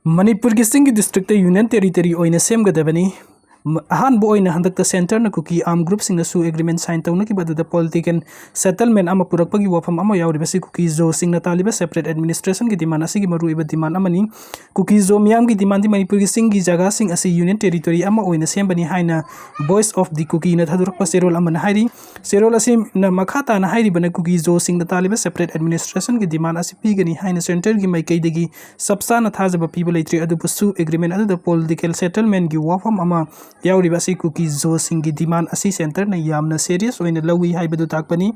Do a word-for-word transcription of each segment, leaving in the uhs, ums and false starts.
ꯃꯅꯤꯄꯨꯔꯒꯤ ꯆꯤꯡꯒꯤ districtꯇ union territory ꯑꯣꯏꯅ ꯁꯦꯝꯒꯗꯕꯅꯤ꯫ ꯃ-, ꯑꯍꯥꯟꯕ ꯑꯣꯏꯅ ꯍꯟꯗꯛꯇ centreꯅ ꯀꯨꯀꯤ armed groupꯁꯤꯡꯅꯁꯨ agreement sign ꯇꯧꯅꯈꯤꯕ ꯑꯗꯨꯗ political settlement ꯑꯃ ꯄꯨꯔꯛꯄꯒꯤ ꯋꯥꯐꯝ ꯑꯃ ꯌꯥꯎꯔꯤꯕꯁꯤ ꯀꯨꯀꯤ ꯖꯣꯁꯤꯡꯅ ꯇꯥꯜꯂꯤꯕ separate administrationꯒꯤ demand ꯑꯁꯤꯒꯤ ꯃꯔꯨꯑꯣꯏꯕ demand ꯑꯃꯅꯤ꯫ ꯀꯨꯀꯤ ꯖꯣ ꯃꯤꯌꯥꯝꯒꯤ demandꯗꯤ ꯃꯅꯤꯄꯨꯔꯒꯤ ꯆꯤꯡꯒꯤ ꯖꯒꯥꯁꯤꯡ ꯑꯁꯤ union territory ꯑꯃ ꯑꯣꯏꯅ ꯁꯦꯝꯕꯅꯤ ꯍꯥꯏꯅ Voice of the Kukiꯅ ꯊꯥꯗꯣꯔꯛꯄ ꯆꯦꯔꯣꯜ ꯑꯃꯅ ꯍꯥꯏꯔꯤ꯫ ꯆꯦꯔꯣꯜ ꯑꯁꯤꯅ ꯃꯈꯥ ꯇꯥꯅ ꯍꯥꯏꯔꯤꯕꯅ ꯀꯨꯀꯤ ꯖꯣꯁꯤꯡꯅ ꯇꯥꯜꯂꯤꯕ separate administrationꯒꯤ demand ꯑꯁꯤ ꯄꯤꯒꯅꯤ ꯍꯥꯏꯅ centreꯒꯤ ꯃꯥꯏꯀꯩꯗꯒꯤ ꯆꯞ ꯆꯥꯅ ꯊꯥꯖꯕ ꯄꯤꯕ ꯂꯩꯇ꯭ꯔꯤ, ꯑꯗꯨꯕꯨꯁꯨ agreement ꯑꯗꯨꯗ political settlementꯒꯤ ꯋꯥꯐꯝ ꯑꯃ ꯌꯥꯎꯔꯤꯕ ꯑꯁꯤ ꯀꯨꯀꯤ ꯖꯣꯁꯤꯡꯒꯤ demand ꯑꯁꯤ centreꯅ ꯌꯥꯝꯅ serious ꯑꯣꯏꯅ ꯂꯧꯏ ꯍꯥꯏꯕꯗꯨ ꯇꯥꯛꯄꯅꯤ꯫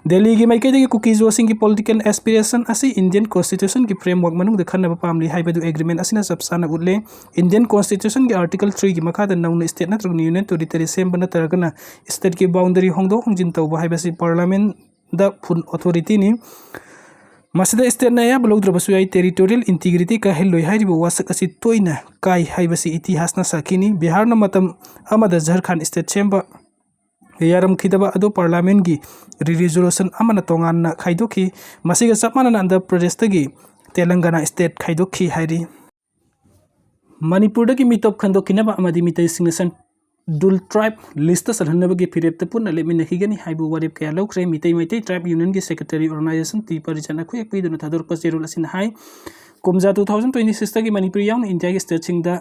ꯗꯦꯜꯂꯤꯒꯤ ꯃꯥꯏꯀꯩꯗꯒꯤ ꯀꯨꯀꯤ ꯖꯣꯁꯤꯡꯒꯤ political aspiration ꯑꯁꯤ Indian Constitutionꯒꯤ framework ꯃꯅꯨꯡꯗ ꯈꯟꯅꯕ ꯄꯥꯝꯂꯤ ꯍꯥꯏꯕꯗꯨ agreement ꯑꯁꯤꯅ ꯆꯞ ꯆꯥꯅ ꯎꯠꯂꯦ꯫ Indian Constitutionꯒꯤ Article threeꯒꯤ ꯃꯈꯥꯗ ꯅꯧꯅ state ꯅꯠꯇ꯭ꯔꯒ union territory ꯁꯦꯝꯕ ꯅꯠꯇ꯭ꯔꯒꯅ stateꯀꯤ boundary ꯍꯣꯡꯗꯣꯛ ꯍꯣꯡꯖꯤꯟ ꯇꯧꯕ ꯍꯥꯏꯕꯁꯤ parliamentꯗ full authorityꯅꯤ꯫ ꯃꯁꯤꯗ stateꯅ ꯑꯌꯥꯕ ꯂꯧꯗ꯭ꯔꯕꯁꯨ ꯌꯥꯏ꯫ Territorial integrity ꯀꯥꯏꯍꯜꯂꯣꯏ ꯍꯥꯏꯔꯤꯕ ꯋꯥꯁꯛ ꯑꯁꯤ ꯇꯣꯏꯅ ꯀꯥꯏ ꯍꯥꯏꯕꯁꯤ ꯏꯇꯤꯍꯥꯁꯅ ꯁꯥꯈꯤꯅꯤ꯫ ꯕꯤꯍꯥꯔꯅ ꯃꯇꯝ ꯑꯃꯗ ꯖꯔꯈꯥꯟ state ꯁꯦꯝꯕ ꯌꯥꯔꯝꯈꯤꯗꯕ ꯑꯗꯨ parliamentꯒꯤ re-, resolution ꯑꯃꯅ ꯇꯣꯉꯥꯟꯅ ꯈꯥꯏꯗꯣꯛꯈꯤ꯫ ꯃꯁꯤꯒ ꯆꯞ ꯃꯥꯟꯅꯅ ꯑꯟꯙ꯭ꯔ ꯄ꯭ꯔꯗꯦꯁꯇꯒꯤ ꯇꯦꯂꯪꯒꯥꯅꯥ state ꯈꯥꯏꯗꯣꯛꯈꯤ ꯍꯥꯏꯔꯤ꯫ ꯃꯅꯤꯄꯨꯔꯗꯒꯤ ꯃꯤꯇꯣꯞ ꯈꯟꯗꯣꯛꯈꯤꯅꯕ ꯑꯃꯗꯤ ꯃꯤꯇꯩꯁꯤꯡꯅ scheduled tribe listꯇ ꯆꯜꯍꯟꯅꯕꯒꯤ ꯐꯤꯔꯦꯞꯇ ꯄꯨꯟꯅ ꯂꯦꯞꯃꯤꯟꯅꯈꯤꯒꯅꯤ ꯍꯥꯏꯕ ꯋꯥꯔꯦꯞ ꯀꯌꯥ ꯂꯧꯈ꯭ꯔꯦ꯫ ꯃꯤꯇꯩ ꯃꯩꯇꯩ tribe unionꯒꯤ secretary organization ꯇꯤ ꯄꯔꯤꯆꯟ ꯑꯩꯈꯣꯏ ꯑꯩꯈꯣꯏꯗꯨꯅ ꯊꯥꯗꯣꯔꯛꯄ ꯆꯦꯔꯣꯜ ꯑꯁꯤꯅ ꯍꯥꯏ, ꯀꯨꯝꯖꯥ two thousand twenty sixꯇꯒꯤ ꯃꯅꯤꯄꯨꯔ ꯌꯥꯎꯅ ꯏꯟꯗꯤꯌꯥꯒꯤ stateꯁꯤꯡꯗ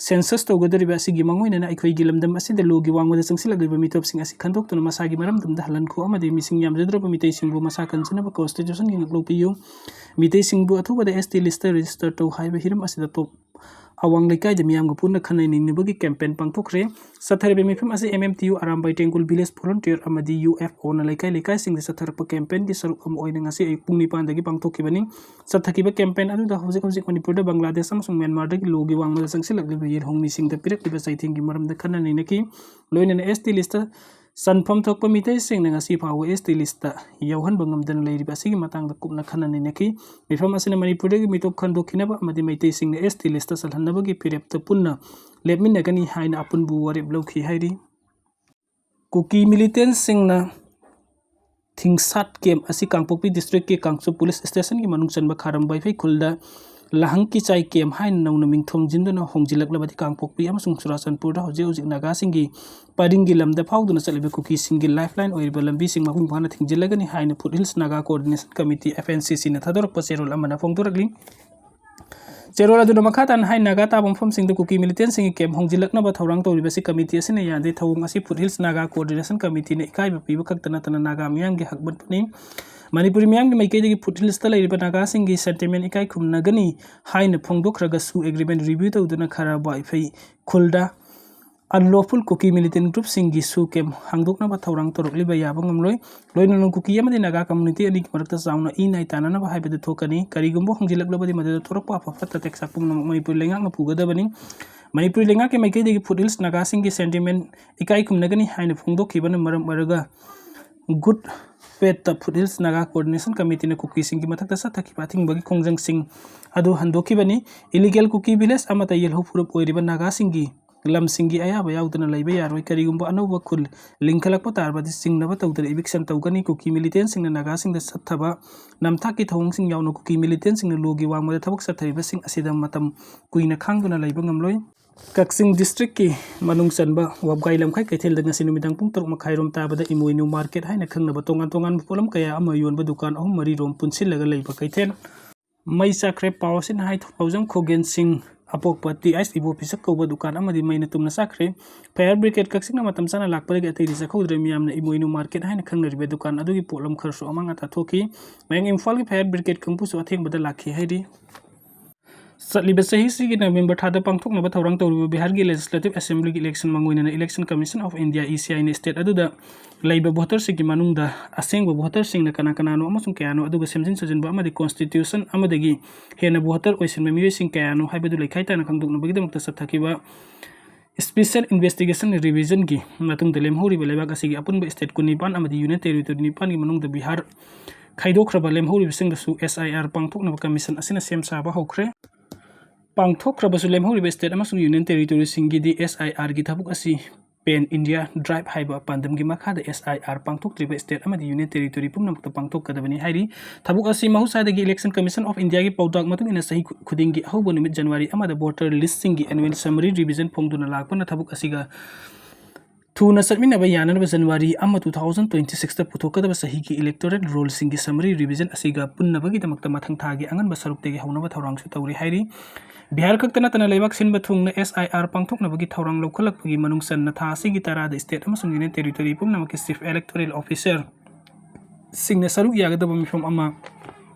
census ꯇꯧꯒꯗꯧꯔꯤꯕ ꯑꯁꯤꯒꯤ ꯃꯥꯡꯑꯣꯏꯅꯅ ꯑꯩꯈꯣꯏꯒꯤ ꯂꯝꯗꯝ ꯑꯁꯤꯗ ꯂꯣꯒꯤ ꯋꯥꯡꯃꯗ ꯆꯪꯁꯤꯜꯂꯛꯂꯤꯕ ꯃꯤꯇꯣꯞꯁꯤꯡ ꯑꯁꯤ ꯈꯟꯗꯣꯛꯇꯨꯅ ꯃꯁꯥꯒꯤ ꯃꯔꯝꯗꯝꯗ ꯍꯜꯍꯟꯈꯣ ꯑꯃꯗꯤ ꯃꯤꯁꯤꯡ ꯌꯥꯝꯖꯗ꯭ꯔꯕ ꯃꯤꯇꯩꯁꯤꯡꯕꯨ ꯃꯁꯥ ꯀꯟꯖꯅꯕ constitutionꯒꯤ ꯉꯥꯛꯂꯧ ꯄꯤꯌꯨ, ꯃꯤꯇꯩꯁꯤꯡꯕꯨ ꯑꯊꯨꯕꯗ S T listꯇ register ꯇꯧ ꯍꯥꯏꯕ ꯍꯤꯔꯝ ꯑꯁꯤꯗ ꯇꯣꯞ ꯑꯋꯥꯡ ꯂꯩꯀꯥꯏꯗ ꯃꯤꯌꯥꯝꯒ ꯄꯨꯟꯅ ꯈꯟꯅ ꯅꯩꯅꯕꯒꯤ campaign ꯄꯥꯡꯊꯣꯛꯈ꯭ꯔꯦ꯫ ꯆꯠꯊꯔꯤꯕ ꯃꯤꯐꯝ ꯑꯁꯤ M M T U Arambai ꯇꯦꯡꯒꯨꯜ village volunteer ꯑꯃꯗꯤ U F Oꯅ ꯂꯩꯀꯥꯏ ꯂꯩꯀꯥꯏꯁꯤꯡꯗ ꯆꯠꯊꯔꯛꯄ campaignꯒꯤ ꯁꯔꯨꯛ ꯑꯃ ꯑꯣꯏꯅ ꯉꯁꯤ ꯑꯌꯨꯛ ꯄꯨꯡ ꯅꯤꯄꯥꯟꯗꯒꯤ ꯄꯥꯡꯊꯣꯛꯈꯤꯕꯅꯤ꯫ ꯆꯠꯊꯈꯤꯕ campaign ꯑꯗꯨꯗ ꯍꯧꯖꯤꯛ ꯍꯧꯖꯤꯛ ꯃꯅꯤꯄꯨꯔꯗ ꯕꯪꯒ꯭ꯂꯥꯗꯦꯁ ꯑꯃꯁꯨꯡ ꯃ꯭ꯌꯥꯟꯃꯥꯔꯗꯒꯤ ꯂꯣꯒꯤ ꯋꯥꯡꯃꯗ ꯆꯪꯁꯤꯜꯂꯛꯂꯤꯕ ꯌꯦꯜꯍꯧꯃꯤꯁꯤꯡꯗ ꯄꯤꯔꯛꯂꯤꯕ ꯆꯩꯊꯦꯡꯒꯤ ꯃꯔꯝꯗ ꯈꯟꯅ ꯅꯩꯅꯈꯤ꯫ ꯂꯣꯏꯅꯅ S T listꯇ ꯆꯟꯐꯝ ꯊꯣꯛꯄ ꯃꯤꯇꯩꯁꯤꯡꯅ ꯉꯁꯤ ꯐꯥꯎꯕ S T listꯇ ꯌꯥꯎꯍꯟꯕ ꯉꯝꯗꯅ ꯂꯩꯔꯤꯕ ꯑꯁꯤꯒꯤ ꯃꯇꯥꯡꯗ ꯀꯨꯞꯅ ꯈꯟꯅ ꯅꯩꯅꯈꯤ꯫ ꯃꯤꯐꯝ ꯑꯁꯤꯅ ꯃꯅꯤꯄꯨꯔꯗꯒꯤ ꯃꯤꯇꯣꯞ ꯈꯟꯗꯣꯛꯈꯤꯅꯕ ꯑꯃꯗꯤ ꯃꯩꯇꯩꯁꯤꯡꯅ S T listꯇ ꯆꯜꯍꯟꯅꯕꯒꯤ ꯐꯤꯔꯦꯞꯇ ꯄꯨꯟꯅ ꯂꯦꯞꯃꯤꯟꯅꯒꯅꯤ ꯍꯥꯏꯅ ꯑꯄꯨꯟꯕ ꯋꯥꯔꯦꯞ ꯂꯧꯈꯤ ꯍꯥꯏꯔꯤ꯫ ꯀꯨꯀꯤ militantꯁꯤꯡꯅ ꯊꯤꯡꯁꯥꯠ camp ꯑꯁꯤ ꯀꯥꯡꯄꯣꯛꯄꯤ districtꯀꯤ ꯀꯥꯡꯆꯨꯞ police stationꯒꯤ ꯃꯅꯨꯡ ꯆꯟꯕ ꯈꯥꯔꯝ ꯋꯥꯏꯐꯩ ꯈꯨꯜꯗ ꯂꯥꯍꯪ ꯀꯤꯆꯥꯏ ꯀꯦꯝ ꯍꯥꯏꯅ ꯅꯧꯅ ꯃꯤꯡ ꯊꯣꯟꯖꯤꯟꯗꯨꯅ ꯍꯣꯡꯖꯤꯜꯂꯛꯂꯕꯗꯤ ꯀꯥꯡꯄꯣꯛꯄꯤ ꯑꯃꯁꯨꯡ ꯆꯨꯔꯥꯆꯥꯟꯄꯨꯔꯗ ꯍꯧꯖꯤꯛ ꯍꯧꯖꯤꯛ ꯅꯥꯒꯥꯁꯤꯡꯒꯤ ꯄꯔꯤꯡꯒꯤ ꯂꯝꯗ ꯐꯥꯎꯗꯨꯅ ꯆꯠꯂꯤꯕ ꯀꯨꯀꯤꯁꯤꯡꯒꯤ ꯂꯥꯏꯐꯂꯥꯏꯟ ꯑꯣꯏꯔꯤꯕ ꯂꯝꯕꯤꯁꯤꯡ ꯃꯄꯨꯡ ꯐꯥꯅ ꯊꯤꯡꯖꯤꯜꯂꯒꯅꯤ ꯍꯥꯏꯅ foot hills Naga coordination committee, F N C C ꯅ ꯊꯥꯗꯣꯔꯛꯄ ꯆꯦꯔꯣꯜ ꯑꯃꯅ ꯐꯣꯡꯗꯣꯔꯛꯂꯤ꯫ ꯆꯦꯔꯣꯜ ꯑꯗꯨꯅ ꯃꯈꯥ ꯇꯥꯅ ꯍꯥꯏ, ꯅꯥꯒꯥ ꯇꯥꯕ ꯃꯐꯝꯁꯤꯡꯗ ꯀꯨꯀꯤ ꯃꯤꯂꯤꯇꯦꯟꯁꯤꯡꯒꯤ ꯀꯦꯝ ꯍꯣꯡꯖꯤꯜꯂꯛꯅꯕ ꯊꯧꯔꯥꯡ ꯇꯧꯔꯤꯕꯁꯤ ꯀꯃꯤꯇꯤ ꯑꯁꯤꯅ ꯌꯥꯗꯦ꯫ ꯊꯧꯑꯣꯡ ꯑꯁꯤ ꯐꯨꯠ ꯍꯤꯜꯁ ꯅꯥꯒꯥ ꯀꯣꯑꯣꯔꯗꯤꯅꯦꯁꯟ ꯀꯃꯤꯇꯤꯅ ꯏꯀꯥꯏꯕ ꯄꯤꯕ ꯈꯛꯇ ꯅꯠꯇꯅ ꯅꯥꯒꯥ ꯃꯤꯌꯥꯝꯒꯤ ꯍꯛꯃꯠꯄꯅꯤ꯫ ꯃꯅꯤꯄꯨꯔꯤ ꯃꯤꯌꯥꯝꯒꯤ ꯃꯥꯏꯀꯩꯗꯒꯤ ꯐꯨꯠ ꯍꯤꯜꯁꯇ ꯂꯩꯔꯤꯕ ꯅꯥꯒꯥꯁꯤꯡꯒꯤ ꯁꯦꯟꯇꯤꯃꯦꯟ ꯏꯀꯥꯏ ꯈꯨꯝꯅꯒꯅꯤ ꯍꯥꯏꯅ ꯐꯣꯡꯗꯣꯛꯈ꯭ꯔꯒꯁꯨ, ꯑꯦꯒ꯭ꯔꯤꯃꯦꯟ ꯔꯤꯚ꯭ꯌꯨ ꯇꯧꯗꯨꯅ ꯈꯔ ꯋꯥꯏꯐꯩ ꯈꯨꯜꯗ unlawful ꯀꯨꯀꯤ ꯃꯤꯂꯤꯇꯦꯟ ꯒ꯭ꯔꯨꯞꯁꯤꯡꯒꯤ ꯁꯨ ꯀꯦꯝ ꯍꯥꯡꯗꯣꯛꯅꯕ ꯊꯧꯔꯥꯡ ꯇꯧꯔꯛꯂꯤꯕ ꯌꯥꯕ ꯉꯝꯂꯣꯏ꯫ ꯂꯣꯏꯅꯅ ꯀꯨꯀꯤ ꯑꯃꯗꯤ ꯅꯥꯒꯥ ꯀꯝꯃ꯭ꯌꯨꯅꯤꯇꯤ ꯑꯅꯤꯒꯤ ꯃꯔꯛꯇ ꯆꯥꯎꯅ ꯏ ꯅꯥꯏ ꯇꯥꯅꯅꯕ ꯍꯥꯏꯕꯗꯨ ꯊꯣꯛꯀꯅꯤ꯫ ꯀꯔꯤꯒꯨꯝꯕ ꯍꯣꯡꯖꯤꯜꯂꯛꯂꯕꯗꯤ ꯃꯗꯨꯗ ꯊꯣꯔꯛꯄ ꯑꯐ ꯐꯠꯇ ꯇꯦꯛꯆꯥꯛ ꯄꯨꯝꯅꯃꯛ ꯃꯅꯤꯄꯨꯔ ꯂꯩꯉꯥꯛꯅ ꯄꯨꯒꯗꯕꯅꯤ꯫ ꯃꯅꯤꯄꯨꯔ ꯂꯩꯉꯥꯛꯀꯤ ꯃꯥꯏꯀꯩꯗꯒꯤ ꯐꯨꯠ ꯍꯤꯜꯁ ꯅꯥꯒꯥꯁꯤꯡꯒꯤ ꯁꯦꯟꯇꯤꯃꯦꯟ ꯏꯀꯥꯏ ꯈꯨꯝꯅꯒꯅꯤ ꯍꯥꯏꯅ ꯐꯣꯡꯗꯣꯛꯈꯤꯕꯅ ꯃꯔꯝ ꯑꯣꯏꯔꯒ, ꯒꯨꯗ ꯐꯦꯠꯇ ꯐꯨꯠ ꯍꯤꯜꯁ ꯅꯥꯒꯥ ꯀꯣꯑꯣꯔꯗꯤꯅꯦꯁꯟ ꯀꯃꯤꯇꯤꯅ ꯀꯨꯀꯤꯁꯤꯡꯒꯤ ꯃꯊꯛꯇ ꯆꯠꯊꯈꯤꯕ ꯑꯊꯤꯡꯕꯒꯤ ꯈꯣꯡꯖꯪꯁꯤꯡ ꯑꯗꯨ ꯍꯟꯗꯣꯛꯈꯤꯕꯅꯤ꯫ ꯏꯂꯤꯒꯦꯜ ꯀꯨꯀꯤ ꯚꯤꯂꯦꯖ ꯑꯃꯠꯇ ꯌꯦꯜꯍꯧ ꯐꯨꯔꯨꯞ ꯑꯣꯏꯔꯤꯕ ꯅꯥꯒꯥꯁꯤꯡꯒꯤ ꯂꯝꯁꯤꯡꯒꯤ ꯑꯌꯥꯕ ꯌꯥꯎꯗꯅ ꯂꯩꯕ ꯌꯥꯔꯣꯏ꯫ ꯀꯔꯤꯒꯨꯝꯕ ꯑꯅꯧꯕ ꯈꯨꯜ ꯂꯤꯡꯈꯠꯂꯛꯄ ꯇꯥꯔꯕꯗꯤ ꯆꯤꯡꯅꯕ ꯇꯧꯗꯅ ꯏꯚꯤꯛꯁꯟ ꯇꯧꯒꯅꯤ꯫ ꯀꯨꯀꯤ ꯃꯤꯂꯤꯇꯦꯟꯁꯤꯡꯅ ꯅꯥꯒꯥꯁꯤꯡꯗ ꯆꯠꯊꯕ ꯅꯝꯊꯥꯛꯀꯤ ꯊꯧꯑꯣꯡꯁꯤꯡ ꯌꯥꯎꯅ ꯀꯨꯀꯤ ꯃꯤꯂꯤꯇꯦꯟꯁꯤꯡꯅ ꯂꯣꯒꯤ ꯋꯥꯡꯃꯗ ꯊꯕꯛ ꯆꯠꯊꯔꯤꯕꯁꯤꯡ ꯑꯁꯤꯗ ꯃꯇꯝ ꯀꯨꯏꯅ ꯈꯥꯡꯗꯨꯅ ꯂꯩꯕ ꯉꯝꯂꯣꯏ꯫ ꯀꯛꯆꯤꯡ ꯗꯤꯁꯇ꯭ꯔꯤꯛꯀꯤ ꯃꯅꯨꯡ ꯆꯟꯕ ꯋꯥꯕꯒꯥꯏ ꯂꯝꯈꯥꯏ ꯀꯩꯊꯦꯜꯗ ꯉꯁꯤ ꯅꯨꯃꯤꯗꯥꯡ ꯄꯨꯡ ꯇꯔꯨꯛ ꯃꯈꯥꯏꯔꯣꯝ ꯇꯥꯕꯗ ꯏꯃꯣꯏꯅꯨ ꯃꯥꯔꯀꯦꯠ ꯍꯥꯏꯅ ꯈꯪꯅꯕ ꯇꯣꯉꯥꯟ ꯇꯣꯉꯥꯟꯕ ꯄꯣꯠꯂꯝ ꯀꯌꯥ ꯑꯃ ꯌꯣꯟꯕ ꯗꯨꯀꯥꯟ ꯑꯍꯨꯝ ꯃꯔꯤ ꯔꯣꯝ ꯄꯨꯟꯁꯤꯜꯂꯒ ꯂꯩꯕ ꯀꯩꯊꯦꯜ ꯃꯩ ꯆꯥꯛꯈ꯭ꯔꯦ꯫ ꯄꯥꯎ ꯑꯁꯤꯅ ꯍꯥꯏ, ꯊꯧꯖꯝ ꯈꯣꯒꯦꯟ ꯁꯤꯡ ꯑꯄꯣꯛꯄ ꯇꯤ ꯑꯥꯏꯁ ꯏꯕꯣ ꯐꯤꯁꯛ ꯀꯧꯕ ꯗꯨꯀꯥꯟ ꯑꯃꯗꯤ ꯃꯩꯅ ꯇꯨꯝꯅ ꯆꯥꯛꯈ꯭ꯔꯦ꯫ ꯐꯥꯌꯔ ꯕ꯭ꯔꯤꯒꯦꯗ ꯀꯛꯆꯤꯡꯅ ꯃꯇꯝ ꯆꯥꯅ ꯂꯥꯛꯄꯗꯒꯤ ꯑꯇꯩꯗꯤ ꯆꯥꯛꯍꯧꯗ꯭ꯔꯦ꯫ ꯃꯤꯌꯥꯝꯅ ꯏꯃꯣꯏꯅꯨ ꯃꯥꯔꯀꯦꯠ ꯍꯥꯏꯅ ꯈꯪꯅꯔꯤꯕ ꯗꯨꯀꯥꯟ ꯑꯗꯨꯒꯤ ꯄꯣꯠꯂꯝ ꯈꯔꯁꯨ ꯑꯃꯥꯡ ꯑꯇꯥ ꯊꯣꯛꯈꯤ꯫ ꯃꯌꯥꯡ ꯏꯝꯐꯥꯜꯒꯤ ꯐꯥꯌꯔ ꯕ꯭ꯔꯤꯒꯦꯗ ꯀꯥꯡꯕꯨꯁꯨ ꯑꯊꯦꯡꯕꯗ ꯂꯥꯛꯈꯤ ꯍꯥꯏꯔꯤ꯫ ꯆꯠꯂꯤꯕ ꯆꯍꯤꯁꯤꯒꯤ ꯅꯕꯦꯝꯕꯔ ꯊꯥꯗ ꯄꯥꯡꯊꯣꯛꯅꯕ ꯊꯧꯔꯥꯡ ꯇꯧꯔꯤꯕ ꯕꯤꯍꯥꯔꯒꯤ ꯂꯦꯖꯤꯁꯂꯦꯇꯤꯚ ꯑꯦꯁꯦꯝꯕ꯭ꯂꯤꯒꯤ ꯏꯂꯦꯛꯁꯟ ꯃꯥꯡꯑꯣꯏꯅꯅ Election Commission of India, E C I ꯅ ꯁ꯭ꯇꯦꯠ ꯑꯗꯨꯗ ꯂꯩꯕ ꯚꯣꯇꯔꯁꯤꯡꯒꯤ ꯃꯅꯨꯡꯗ ꯑꯁꯦꯡꯕ ꯚꯣꯇꯔꯁꯤꯡꯅ ꯀꯅꯥ ꯀꯅꯥꯅꯣ ꯑꯃꯁꯨꯡ ꯀꯌꯥꯅꯣ, ꯑꯗꯨꯒ ꯁꯦꯝꯖꯤꯟ ꯁꯥꯖꯤꯟꯕ ꯑꯃꯗꯤ ꯀꯣꯟꯁꯇꯤꯇ꯭ꯌꯨꯁꯟ ꯑꯃꯗꯒꯤ ꯍꯦꯟꯅ ꯚꯣꯇꯔ ꯑꯣꯏꯁꯤꯟꯕ ꯃꯤꯑꯣꯏꯁꯤꯡ ꯀꯌꯥꯅꯣ ꯍꯥꯏꯕꯗꯨ ꯂꯩꯈꯥꯏ ꯇꯥꯅ ꯈꯪꯗꯣꯛꯅꯕꯒꯤꯗꯃꯛꯇ ꯆꯠꯊꯈꯤꯕ Special Investigation Revision ꯒꯤ ꯃꯇꯨꯡꯗ ꯂꯦꯝꯍꯧꯔꯤꯕ ꯂꯩꯕꯥꯛ ꯑꯁꯤꯒꯤ ꯑꯄꯨꯟꯕ ꯁ꯭ꯇꯦꯠ ꯀꯨꯟꯅꯤꯄꯥꯟ ꯑꯃꯗꯤ ꯌꯨꯅꯤꯌꯟ ꯇꯦꯔꯤꯇꯣꯔꯤ ꯅꯤꯄꯥꯟꯒꯤ ꯃꯅꯨꯡꯗ ꯕꯤꯍꯥꯔ ꯈꯥꯏꯗꯣꯛꯈ꯭ꯔꯕ ꯂꯦꯝꯍꯧꯔꯤꯕꯁꯤꯡꯗꯁꯨ S I R ꯄꯥꯡꯊꯣꯛꯅꯕ ꯀꯃꯤꯁꯟ ꯑꯁꯤꯅ ꯁꯦꯝ ꯁꯥꯕ ꯍꯧꯈ꯭ꯔꯦ꯫ ꯄꯥꯡꯊꯣꯛꯈ꯭ꯔꯕꯁꯨ ꯂꯦꯝꯍꯧꯔꯤꯕ ꯁ꯭ꯇꯦꯠ ꯑꯃꯁꯨꯡ ꯌꯨꯅꯤꯌꯟ ꯇꯦꯔꯤꯇꯣꯔꯤꯁꯤꯡꯒꯤꯗꯤ S I R ꯒꯤ ꯊꯕꯛ ꯑꯁꯤ Pan India Drive ꯍꯥꯏꯕ ꯄꯥꯟꯗꯝꯒꯤ ꯃꯈꯥꯗ S I R ꯄꯥꯡꯊꯣꯛꯇ꯭ꯔꯤꯕ state ꯑꯃꯗꯤ union territory ꯄꯨꯝꯅꯃꯛꯇ ꯄꯥꯡꯊꯣꯛꯀꯗꯕꯅꯤ ꯍꯥꯏꯔꯤ꯫ ꯊꯕꯛ ꯑꯁꯤ ꯃꯍꯧꯁꯥꯗꯒꯤ Election Commission of Indiaꯒꯤ ꯄꯥꯎꯇꯥꯛ ꯃꯇꯨꯡ ꯏꯟꯅ ꯆꯍꯤ ꯈꯨ-, ꯈꯨꯗꯤꯡꯒꯤ ꯑꯍꯧꯕ ꯅꯨꯃꯤꯠ January ꯑꯃꯗ voter listꯁꯤꯡꯒꯤ annual summary revision ꯐꯣꯡꯗꯨꯅ ꯂꯥꯛꯄꯅ ꯊꯕꯛ ꯑꯁꯤꯒ ꯊꯨꯅ ꯆꯠꯃꯤꯟꯅꯕ ꯌꯥꯅꯅꯕ January ꯑꯃ, two thousand twenty sixꯇ ꯄꯨꯊꯣꯛꯀꯗꯕ ꯆꯍꯤꯒꯤ electoral rollꯁꯤꯡꯒꯤ summary revision ꯑꯁꯤꯒ ꯄꯨꯟꯅꯕꯒꯤꯗꯃꯛꯇ ꯃꯊꯪ ꯊꯥꯒꯤ ꯑꯉꯟꯕ ꯁꯔꯨꯛꯇꯒꯤ ꯍꯧꯅꯕ ꯊꯧꯔꯥꯡꯁꯨ ꯇꯧꯔꯤ ꯍꯥꯏꯔꯤ꯫ ꯕꯤꯍꯥꯔ ꯈꯛꯇ ꯅꯠꯇꯅ ꯂꯩꯕꯥꯛ ꯁꯤꯟꯕ ꯊꯨꯡꯅ S I R ꯄꯥꯡꯊꯣꯛꯅꯕꯒꯤ ꯊꯧꯔꯥꯡ ꯂꯧꯈꯠꯂꯛꯄꯒꯤ ꯃꯅꯨꯡ ꯆꯟꯅ ꯊꯥ ꯑꯁꯤꯒꯤ ꯇꯔꯥꯗ state ꯑꯃꯁꯨꯡ union territory ꯄꯨꯝꯅꯃꯛꯀꯤ chief electoral officerꯁꯤꯡꯅ ꯁꯔꯨꯛ ꯌꯥꯒꯗꯕ ꯃꯤꯐꯝ ꯑꯃ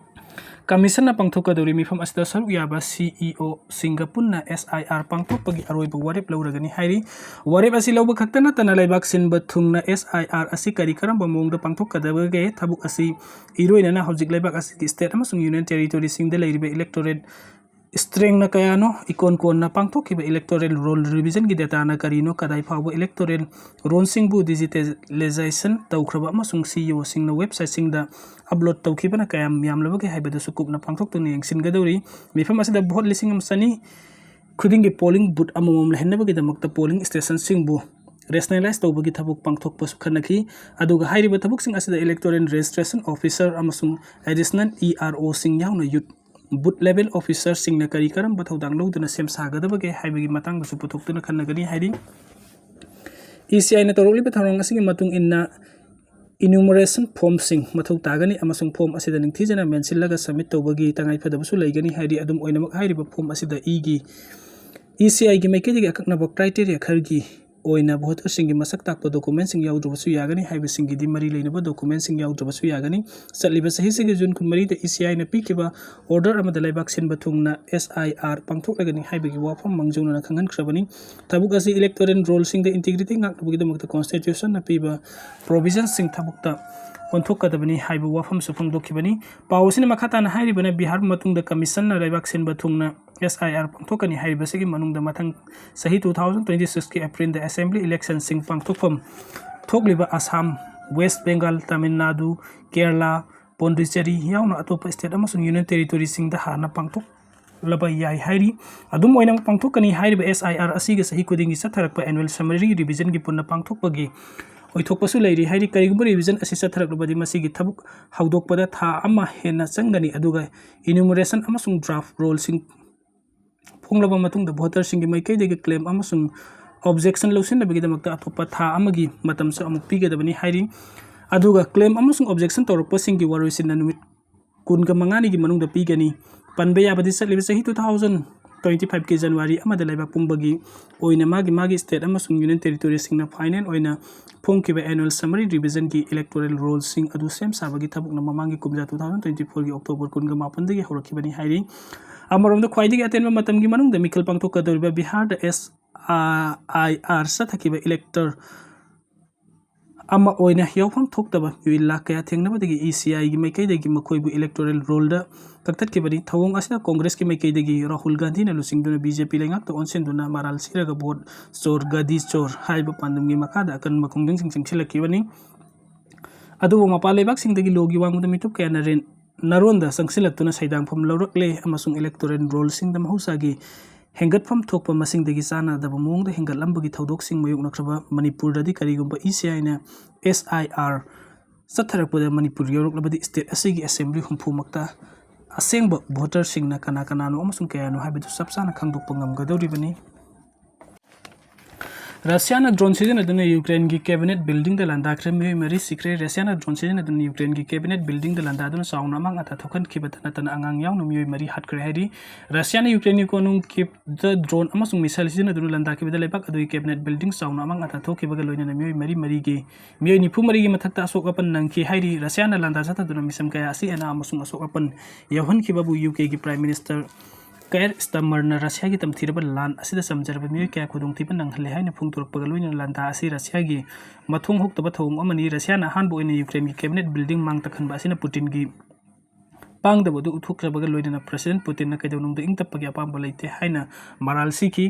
Commissionꯅ ꯄꯥꯡꯊꯣꯛꯀꯗꯧꯔꯤ꯫ ꯃꯤꯐꯝ ꯑꯁꯤꯗ ꯁꯔꯨꯛ ꯌꯥꯕ CEOꯁꯤꯡꯒ ꯄꯨꯟꯅ S I R ꯄꯥꯡꯊꯣꯛꯄꯒꯤ ꯑꯔꯣꯏꯕ ꯋꯥꯔꯦꯞ ꯂꯧꯔꯒꯅꯤ ꯍꯥꯏꯔꯤ꯫ ꯋꯥꯔꯦꯞ ꯑꯁꯤ ꯂꯧꯕ ꯈꯛꯇ ꯅꯠꯇꯅ ꯂꯩꯕꯥꯛ ꯁꯤꯟꯕ ꯊꯨꯡꯅ S I R ꯑꯁꯤ ꯀꯔꯤ ꯀꯔꯝꯕ ꯃꯑꯣꯡꯗ ꯄꯥꯡꯊꯣꯛꯀꯗꯕꯒꯦ, ꯊꯕꯛ ꯑꯁꯤ ꯏꯔꯣꯏꯅꯅ ꯍꯧꯖꯤꯛ ꯂꯩꯕꯥꯛ ꯑꯁꯤꯒꯤ state ꯑꯃꯁꯨꯡ union territoryꯁꯤꯡꯗ ꯂꯩꯔꯤꯕ electoral strengthꯅ ꯀꯌꯥꯅꯣ, ꯏꯀꯣꯟ ꯀꯣꯟꯅ ꯄꯥꯡꯊꯣꯛꯈꯤꯕ electoral roll revisionꯒꯤ dataꯅ ꯀꯔꯤꯅꯣ, ꯀꯗꯥꯏ ꯐꯥꯎꯕ electoral rollꯁꯤꯡꯕꯨ digitalization ꯇꯧꯈ꯭ꯔꯕ ꯑꯃꯁꯨꯡ CEOꯁꯤꯡꯅ websiteꯁꯤꯡꯗ upload ꯇꯧꯈꯤꯕꯅ ꯀꯌꯥꯝ ꯌꯥꯝꯂꯕꯒꯦ ꯍꯥꯏꯕꯗꯨꯁꯨ ꯀꯨꯞꯅ ꯄꯥꯡꯊꯣꯛꯇꯨꯅ ꯌꯦꯡꯁꯤꯟꯒꯗꯧꯔꯤ꯫ ꯃꯤꯐꯝ ꯑꯁꯤꯗ vote ꯂꯤꯁꯤꯡ ꯑꯃ ꯆꯅꯤ ꯈꯨꯗꯤꯡꯒꯤ polling booth ꯑꯃꯃꯝ ꯂꯩꯍꯟꯅꯕꯒꯤꯗꯃꯛꯇ polling stationꯁꯤꯡꯕꯨ rationalize ꯇꯧꯕꯒꯤ ꯊꯕꯛ ꯄꯥꯡꯊꯣꯛꯄꯁꯨ ꯈꯟꯅꯈꯤ꯫ ꯑꯗꯨꯒ ꯍꯥꯏꯔꯤꯕ ꯊꯕꯛꯁꯤꯡ ꯑꯁꯤꯗ electoral registration officer ꯑꯃꯁꯨꯡ additional EROꯁꯤꯡ ꯌꯥꯎꯅ youth booth level officerꯁꯤꯡꯅ ꯀꯔꯤ ꯀꯔꯝꯕ ꯊꯧꯗꯥꯡ ꯂꯧꯗꯨꯅ ꯁꯦꯝ ꯁꯥꯒꯗꯕꯒꯦ ꯍꯥꯏꯕꯒꯤ ꯃꯇꯥꯡꯗꯁꯨ ꯄꯨꯊꯣꯛꯇꯨꯅ ꯈꯟꯅꯒꯅꯤ ꯍꯥꯏꯔꯤ꯫ ECIꯅ ꯇꯧꯔꯛꯂꯤꯕ ꯊꯧꯔꯥꯡ ꯑꯁꯤꯒꯤ ꯃꯇꯨꯡ ꯏꯟꯅ enumeration formꯁꯤꯡ ꯃꯊꯧ ꯇꯥꯒꯅꯤ ꯑꯃꯁꯨꯡ form ꯑꯁꯤꯗ ꯅꯤꯡꯊꯤꯖꯅ ꯃꯦꯟꯁꯤꯜꯂꯒ submit ꯇꯧꯕꯒꯤ ꯇꯉꯥꯏꯐꯗꯕꯁꯨ ꯂꯩꯒꯅꯤ ꯍꯥꯏꯔꯤ꯫ ꯑꯗꯨꯝ ꯑꯣꯏꯅꯃꯛ, ꯍꯥꯏꯔꯤꯕ form ꯑꯁꯤꯗ ꯏꯒꯤ, ECIꯒꯤ ꯃꯥꯏꯀꯩꯗꯒꯤ ꯑꯀꯛꯅꯕ criteria ꯈꯔꯒꯤ ꯑꯣꯏꯅ voterꯁꯤꯡꯒꯤ ꯃꯁꯛ ꯇꯥꯛꯄ documentꯁꯤꯡ ꯌꯥꯎꯗ꯭ꯔꯕꯁꯨ ꯌꯥꯒꯅꯤ ꯍꯥꯏꯕꯁꯤꯡꯒꯤꯗꯤ ꯃꯔꯤ ꯂꯩꯅꯕ documentꯁꯤꯡ ꯌꯥꯎꯗ꯭ꯔꯕꯁꯨ ꯌꯥꯒꯅꯤ꯫ ꯆꯠꯂꯤꯕ ꯆꯍꯤꯁꯤꯒꯤ June ꯀꯨꯟꯃꯔꯤꯗ ECIꯅ ꯄꯤꯈꯤꯕ order ꯑꯃꯗ ꯂꯩꯕꯥꯛ ꯁꯤꯟꯕ ꯊꯨꯡꯅ S I R ꯄꯥꯡꯊꯣꯛꯂꯒꯅꯤ ꯍꯥꯏꯕꯒꯤ ꯋꯥꯐꯝ ꯃꯥꯡꯖꯧꯅꯅ ꯈꯪꯍꯟꯈ꯭ꯔꯕꯅꯤ꯫ ꯊꯕꯛ ꯑꯁꯤ electoral rollꯁꯤꯡꯗ integrity ꯉꯥꯛꯅꯕꯒꯤꯗꯃꯛꯇ constitutionꯅ ꯄꯤꯕ provisionꯁꯤꯡ ꯊꯕꯛꯇ ꯑꯣꯟꯊꯣꯛꯀꯗꯕꯅꯤ ꯍꯥꯏꯕ ꯋꯥꯐꯝꯁꯨ ꯐꯣꯡꯗꯣꯛꯈꯤꯕꯅꯤ꯫ ꯄꯥꯎ ꯑꯁꯤꯅ ꯃꯈꯥ ꯇꯥꯅ ꯍꯥꯏꯔꯤꯕꯅ ꯕꯤꯍꯥꯔ ꯃꯇꯨꯡꯗ Commissionꯅ ꯂꯩꯕꯥꯛ ꯁꯤꯟꯕ ꯊꯨꯡꯅ S I R ꯄꯥꯡꯊꯣꯛꯀꯅꯤ ꯍꯥꯏꯔꯤꯕꯁꯤꯒꯤ ꯃꯅꯨꯡꯗ ꯃꯊꯪ ꯆꯍꯤ two thousand twenty sixꯀꯤ Aprilꯗ assembly electionꯁꯤꯡ ꯄꯥꯡꯊꯣꯛꯐꯝ ꯊꯣꯛꯂꯤꯕ ꯑꯁꯥꯝ, West Bengal, ꯇꯥꯃꯤꯜ ꯅꯥꯗꯨ, ꯀꯦꯔꯂꯥ, ꯄꯣꯟꯗꯤꯆꯦꯔꯤ ꯌꯥꯎꯅ ꯑꯇꯣꯞꯄ state ꯑꯃꯁꯨꯡ union territoryꯁꯤꯡꯗ ꯍꯥꯟꯅ ꯄꯥꯡꯊꯣꯛ ꯂꯕ ꯌꯥꯏ ꯍꯥꯏꯔꯤ꯫ ꯑꯗꯨꯝ ꯑꯣꯏꯅꯃꯛ ꯄꯥꯡꯊꯣꯛꯀꯅꯤ꯫ ꯍꯥꯏꯔꯤꯕ S I R ꯑꯁꯤꯒ ꯆꯍꯤ ꯈꯨꯗꯤꯡꯒꯤ ꯆꯠꯊꯔꯛꯄ annual summary revisionꯒꯤ ꯄꯨꯟꯅ ꯄꯥꯡꯊꯣꯛꯄꯒꯤ ꯑꯣꯏꯊꯣꯛꯄꯁꯨ ꯂꯩꯔꯤ ꯍꯥꯏꯔꯤ꯫ ꯀꯔꯤꯒꯨꯝꯕ revision ꯑꯁꯤ ꯆꯠꯊꯔꯛꯂꯕꯗꯤ ꯃꯁꯤꯒꯤ ꯊꯕꯛ ꯍꯧꯗꯣꯛꯄꯗ ꯊꯥ ꯑꯃ ꯍꯦꯟꯅ ꯆꯪꯒꯅꯤ, ꯑꯗꯨꯒ enumeration ꯑꯃꯁꯨꯡ draft rollꯁꯤꯡ ꯐꯣꯡꯂꯕ ꯃꯇꯨꯡꯗ voterꯁꯤꯡꯒꯤ ꯃꯥꯏꯀꯩꯗꯒꯤ claim ꯑꯃꯁꯨꯡ objection ꯂꯧꯁꯤꯟꯅꯕꯒꯤꯗꯃꯛꯇ ꯑꯇꯣꯞꯄ ꯊꯥ ꯑꯃꯒꯤ ꯃꯇꯝꯁꯨ ꯑꯃꯨꯛ ꯄꯤꯒꯗꯕꯅꯤ ꯍꯥꯏꯔꯤ꯫ ꯑꯗꯨꯒ claim ꯑꯃꯁꯨꯡ objectionꯇꯧꯔꯛꯄꯁꯤꯡꯒꯤ ꯋꯥꯔꯣꯏꯁꯤꯟꯅ ꯅꯨꯃꯤꯠ ꯀꯨꯟꯒ ꯃꯉꯥꯅꯤꯒꯤ ꯃꯅꯨꯡꯗ ꯄꯤꯒꯅꯤ꯫ ꯄꯟꯕ ꯌꯥꯕꯗꯤ ꯆꯠꯂꯤꯕ ꯆꯍꯤ two thousand twenty fiveꯀꯤ January ꯑꯃꯗ ꯂꯩꯕꯥꯛ ꯄꯨꯝꯕꯒꯤ ꯑꯣꯏꯅ ꯃꯥꯒꯤ ꯃꯥꯒꯤ state ꯑꯃꯁꯨꯡ union territoriesꯁꯤꯡꯅ final ꯑꯣꯏꯅ ꯐꯣꯡꯈꯤꯕ annual summary revisionꯒꯤ electoral rollꯁꯤꯡ ꯑꯗꯨ ꯁꯦꯝ ꯁꯥꯕꯒꯤ ꯊꯕꯛꯅ ꯃꯃꯥꯡꯒꯤ ꯀꯨꯝꯖꯥ two thousand twenty fourꯒꯤ October ꯀꯨꯟꯒ ꯃꯥꯄꯟꯗꯒꯤ ꯍꯧꯔꯛꯈꯤꯕꯅꯤ ꯍꯥꯏꯔꯤ꯫ ꯑꯃꯔꯣꯝꯗ, ꯈ꯭ꯋꯥꯏꯗꯒꯤ ꯑꯇꯦꯟꯕ ꯃꯇꯝꯒꯤ ꯃꯅꯨꯡꯗ ꯃꯤꯈꯜ ꯄꯥꯡꯊꯣꯛꯀꯗꯧꯔꯤꯕ ꯕꯤꯍꯥꯔꯗ S I R ꯆꯠꯊꯈꯤꯕ elector ꯑꯃ ꯑꯣꯏꯅ ꯌꯥꯎꯐꯝ ꯊꯣꯛꯇꯕ ꯃꯤꯑꯣꯏ ꯂꯥꯈ ꯀꯌꯥ ꯊꯦꯡꯅꯕꯗꯒꯤ E C Iꯒꯤ ꯃꯥꯏꯀꯩꯗꯒꯤ ꯃꯈꯣꯏꯕꯨ electoral rollꯗ ꯀꯛꯊꯠꯈꯤꯕꯅꯤ꯫ ꯊꯧꯑꯣꯡ ꯑꯁꯤꯅ ꯀꯣꯡꯒ꯭ꯔꯦꯁꯀꯤ ꯃꯥꯏꯀꯩꯗꯒꯤ ꯔꯥꯍꯨꯜ ꯒꯥꯟꯙꯤꯅ ꯂꯨꯆꯤꯡꯗꯨꯅ B J P ꯂꯩꯉꯥꯛꯇ ꯑꯣꯟꯁꯤꯟꯗꯨꯅ ꯃꯔꯥꯜ ꯁꯤꯔꯒ vote ꯆꯣꯔ, ꯒꯥꯗꯤ ꯆꯣꯔ ꯍꯥꯏꯕ ꯄꯥꯟꯗꯝꯒꯤ ꯃꯈꯥꯗ ꯑꯀꯟꯕ ꯈꯣꯡꯖꯪꯁꯤꯡ ꯆꯪꯁꯤꯜꯂꯛꯈꯤꯕꯅꯤ꯫ ꯑꯗꯨꯕꯨ ꯃꯄꯥꯟ ꯂꯩꯕꯥꯛꯁꯤꯡꯗꯒꯤ ꯂꯣꯒꯤ ꯋꯥꯡꯃꯗ ꯃꯤꯇꯣꯞ ꯀꯌꯥꯅ ꯔꯦꯟ-, ꯅꯥꯔꯣꯟꯗ ꯆꯪꯁꯤꯜꯂꯛꯇꯨꯅ ꯁꯩꯗꯥꯡꯐꯝ ꯂꯧꯔꯛꯂꯦ ꯑꯃꯁꯨꯡ electoral rollꯁꯤꯡꯗ ꯃꯍꯧꯁꯥꯒꯤ ꯍꯦꯟꯒꯠꯐꯝ ꯊꯣꯛꯄ ꯃꯁꯤꯡꯗꯒꯤ ꯆꯥꯟꯅꯗꯕ ꯃꯑꯣꯡꯗ ꯍꯦꯟꯒꯠꯂꯝꯕꯒꯤ ꯊꯧꯗꯣꯛꯁꯤꯡ ꯃꯥꯌꯣꯛꯅꯈ꯭ꯔꯕ ꯃꯅꯤꯄꯨꯔꯗꯗꯤ ꯀꯔꯤꯒꯨꯝꯕ E C Iꯅ S I R ꯆꯠꯊꯔꯛꯄꯗ Manipur ꯌꯧꯔꯛꯂꯕꯗꯤ state ꯑꯁꯤꯒꯤ assembly ꯍꯨꯝꯐꯨꯃꯛꯇ ꯑꯁꯦꯡꯕ voterꯁꯤꯡꯅ ꯀꯅꯥ ꯀꯅꯥꯅꯣ ꯑꯃꯁꯨꯡ ꯀꯌꯥꯅꯣ ꯍꯥꯏꯕꯗꯨ ꯆꯞ ꯆꯥꯅ ꯈꯪꯗꯣꯛꯄ ꯉꯝꯒꯗꯧꯔꯤꯕꯅꯤ꯫ ꯔꯁꯤꯌꯥꯅ drone ꯁꯤꯖꯤꯟꯅꯗꯨꯅ ꯌꯨꯀ꯭ꯔꯦꯟꯒꯤ cabinet buildingꯗ ꯂꯥꯟꯗꯥꯈ꯭ꯔꯦ꯫ ꯃꯤꯑꯣꯏ ꯃꯔꯤ ꯁꯤꯈ꯭ꯔꯦ꯫ ꯔꯁꯤꯌꯥꯅ drone ꯁꯤꯖꯤꯟꯅꯗꯨꯅ ꯌꯨꯀ꯭ꯔꯦꯟꯒꯤ cabinet buildingꯗ ꯂꯥꯟꯗꯥꯗꯨꯅ ꯆꯥꯎꯅ ꯑꯃꯥꯡ ꯑꯇꯥ ꯊꯣꯛꯍꯟꯈꯤꯕꯇ ꯅꯠꯇꯅ ꯑꯉꯥꯡ ꯌꯥꯎꯅ ꯃꯤꯑꯣꯏ ꯃꯔꯤ ꯍꯥꯠꯈ꯭ꯔꯦ ꯍꯥꯏꯔꯤ꯫ ꯔꯁꯤꯌꯥꯅ ꯌꯨꯀ꯭ꯔꯦꯟꯒꯤ ꯀꯣꯅꯨꯡ ꯀꯤꯞꯇ drone ꯑꯃꯁꯨꯡ missile ꯁꯤꯖꯤꯟꯅꯗꯨꯅ ꯂꯥꯟꯗꯥꯈꯤꯕꯗ ꯂꯩꯕꯥꯛ ꯑꯗꯨꯒꯤ cabinet building ꯆꯥꯎꯅ ꯑꯃꯥꯡ ꯑꯇꯥ ꯊꯣꯛꯈꯤꯕꯒ ꯂꯣꯏꯅꯅ ꯃꯤꯑꯣꯏ ꯃꯔꯤ ꯃꯔꯤꯒꯤ, ꯃꯤꯑꯣꯏ ꯅꯤꯐꯨ ꯃꯔꯤꯒꯤ ꯃꯊꯛꯇ ꯑꯁꯣꯛ ꯑꯄꯟ ꯅꯪꯈꯤ ꯍꯥꯏꯔꯤ꯫ ꯔꯁꯤꯌꯥꯅ ꯂꯥꯟꯗꯥ ꯆꯠꯊꯗꯨꯅ ꯃꯤꯁꯝ ꯀꯌꯥ ꯑꯁꯤ ꯑꯅꯥ ꯑꯃꯁꯨꯡ ꯑꯁꯣꯛ ꯑꯄꯟ ꯌꯥꯎꯍꯟꯈꯤꯕꯕꯨ ꯌꯨꯀꯦꯒꯤ Prime Minister ꯀꯌꯔ ꯁ꯭ꯇꯥꯔꯃꯔꯅ ꯔꯁꯤꯌꯥꯒꯤ ꯇꯝꯊꯤꯔꯕ ꯂꯥꯟ ꯑꯁꯤꯗ ꯆꯝꯖꯔꯕ ꯃꯤꯑꯣꯏ ꯀꯌꯥ ꯈꯨꯗꯣꯡꯊꯤꯕ ꯅꯪꯍꯜꯂꯦ ꯍꯥꯏꯅ ꯐꯣꯡꯗꯣꯔꯛꯄꯒ ꯂꯣꯏꯅꯅ ꯂꯥꯟꯗꯥ ꯑꯁꯤ ꯔꯁꯤꯌꯥꯒꯤ ꯃꯊꯣꯡ ꯍꯨꯛꯇꯕ ꯊꯧꯑꯣꯡ ꯑꯃꯅꯤ꯫ ꯔꯁꯤꯌꯥꯅ ꯑꯍꯥꯟꯕ ꯑꯣꯏꯅ ꯌꯨꯀ꯭ꯔꯦꯟꯒꯤ cabinet building ꯃꯥꯡ ꯇꯥꯛꯍꯟꯕ ꯑꯁꯤꯅ ꯄꯨꯇꯤꯟꯒꯤ ꯄꯥꯡꯗꯕ ꯑꯗꯨ ꯎꯠꯊꯣꯛꯆꯕꯒ ꯂꯣꯏꯅꯅ President ꯄꯨꯇꯤꯟꯅ ꯀꯩꯗꯧꯅꯨꯡꯗ ꯏꯪ ꯇꯞꯄꯒꯤ ꯑꯄꯥꯝꯕ ꯂꯩꯇꯦ ꯍꯥꯏꯅ ꯃꯔꯥꯜ ꯁꯤꯈꯤ꯫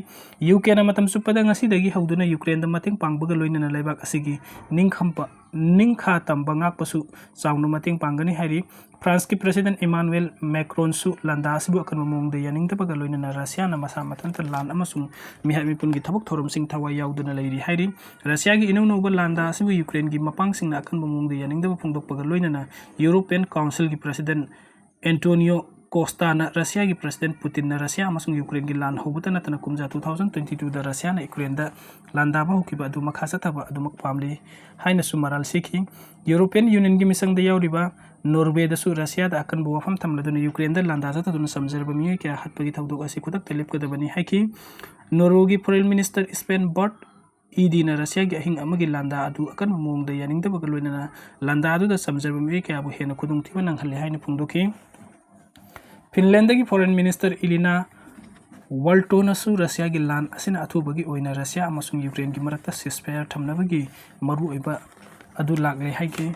ꯌꯨꯀꯦꯅ ꯃꯇꯝ ꯆꯨꯞꯄꯗ ꯉꯁꯤꯗꯒꯤ ꯍꯧꯗꯨꯅ ꯌꯨꯀ꯭ꯔꯦꯟꯗ ꯃꯇꯦꯡ ꯄꯥꯡꯕꯒ ꯂꯣꯏꯅꯅ ꯂꯩꯕꯥꯛ ꯑꯁꯤꯒꯤ ꯅꯤꯡꯈꯝꯕ ꯅꯤꯡꯈꯥ ꯇꯝꯕ ꯉꯥꯛꯄꯁꯨ ꯆꯥꯎꯅ ꯃꯇꯦꯡ ꯄꯥꯡꯒꯅꯤ ꯍꯥꯏꯔꯤ꯫ ꯐ꯭ꯔꯥꯟꯁꯀꯤ President Emmanuel Macronꯁꯨ ꯂꯥꯟꯗꯥ ꯑꯁꯤꯕꯨ ꯑꯀꯟꯕ ꯃꯑꯣꯡꯗ ꯌꯥꯅꯤꯡꯗꯕꯒ ꯂꯣꯏꯅꯅ ꯔꯁꯤꯌꯥꯅ ꯃꯁꯥ ꯃꯊꯟꯇ ꯂꯥꯟ ꯑꯃꯁꯨꯡ ꯃꯤꯍꯥꯠ ꯃꯤꯄꯨꯟꯒꯤ ꯊꯕꯛ ꯊꯧꯔꯝꯁꯤꯡ ꯊꯋꯥꯏ ꯌꯥꯎꯗꯨꯅ ꯂꯩꯔꯤ ꯍꯥꯏꯔꯤ꯫ ꯔꯁꯤꯌꯥꯒꯤ ꯏꯅꯧ ꯅꯧꯕ ꯂꯥꯟꯗꯥ ꯑꯁꯤꯕꯨ ꯌꯨꯀ꯭ꯔꯦꯟꯒꯤ ꯃꯄꯥꯡꯁꯤꯡꯅ ꯑꯀꯟꯕ ꯃꯑꯣꯡꯗ ꯌꯥꯅꯤꯡꯗꯕ ꯐꯣꯡꯗꯣꯛꯄꯒ ꯂꯣꯏꯅꯅ European Councilꯒꯤ President Antonio Costaꯅ ꯔꯁꯤꯌꯥꯒꯤ President Putinꯅ ꯔꯁꯤꯌꯥ ꯑꯃꯁꯨꯡ ꯌꯨꯀ꯭ꯔꯦꯟꯒꯤ ꯂꯥꯟ ꯍꯧꯕꯇ ꯅꯠꯇꯅ ꯀꯨꯝꯖꯥ two thousand twenty twoꯗ ꯔꯁꯤꯌꯥꯅ ꯌꯨꯀ꯭ꯔꯦꯟꯗ ꯂꯥꯟꯗꯥꯕ ꯍꯧꯈꯤꯕ ꯑꯗꯨ ꯃꯈꯥ ꯆꯠꯊꯕ ꯑꯗꯨꯃꯛ ꯄꯥꯝꯂꯤ ꯍꯥꯏꯅꯁꯨ ꯃꯔꯥꯜ ꯁꯤꯈꯤ꯫ European Unionꯒꯤ ꯃꯤꯆꯪꯗ ꯌꯥꯎꯔꯤꯕ ꯅꯣꯔꯋꯦꯗꯁꯨ ꯔꯁꯤꯌꯥꯗ ꯑꯀꯟꯕ ꯋꯥꯐꯝ ꯊꯝꯂꯗꯨꯅ ꯌꯨꯀ꯭ꯔꯦꯟꯗ ꯂꯥꯟꯗꯥ ꯆꯠꯊꯗꯨꯅ ꯆꯝꯖꯔꯕ ꯃꯤꯑꯣꯏ ꯀꯌꯥ ꯍꯥꯠꯄꯒꯤ ꯊꯧꯗꯣꯛ ꯑꯁꯤ ꯈꯨꯗꯛꯇ ꯂꯦꯞꯀꯗꯕꯅꯤ ꯍꯥꯏꯈꯤ꯫ ꯅꯣꯔꯋꯦꯒꯤ Foreign Minister Svein Barth Eideꯅ ꯔꯁꯤꯌꯥꯒꯤ ꯑꯍꯤꯡ ꯑꯃꯒꯤ ꯂꯥꯟꯗꯥ ꯑꯗꯨ ꯑꯀꯟꯕ ꯃꯑꯣꯡꯗ ꯌꯥꯅꯤꯡꯗꯕꯒ ꯂꯣꯏꯅꯅ ꯂꯥꯟꯗꯥ ꯑꯗꯨꯗ ꯆꯝꯖꯕ ꯃꯤꯑꯣꯏ ꯀꯌꯥꯕꯨ ꯍꯦꯟꯅ ꯈꯨꯗꯣꯡꯊꯤꯕ ꯅꯪꯍꯜꯂꯦ ꯍꯥꯏꯅ ꯐꯣꯡꯗꯣꯛꯈꯤ꯫ ꯐꯤꯟꯂꯦꯟꯗꯒꯤ Foreign Minister Elina Valtonꯅꯁꯨ ꯔꯁꯤꯌꯥꯒꯤ ꯂꯥꯟ ꯑꯁꯤꯅ ꯑꯊꯨꯕꯒꯤ ꯑꯣꯏꯅ ꯔꯁꯤꯌꯥ ꯑꯃꯁꯨꯡ ꯌꯨꯀ꯭ꯔꯦꯟꯒꯤ ꯃꯔꯛꯇ ceasefire ꯊꯝꯅꯕꯒꯤ ꯃꯔꯨꯑꯣꯏꯕ ꯑꯗꯨ ꯂꯥꯛꯂꯦ ꯍꯥꯏꯈꯤ꯫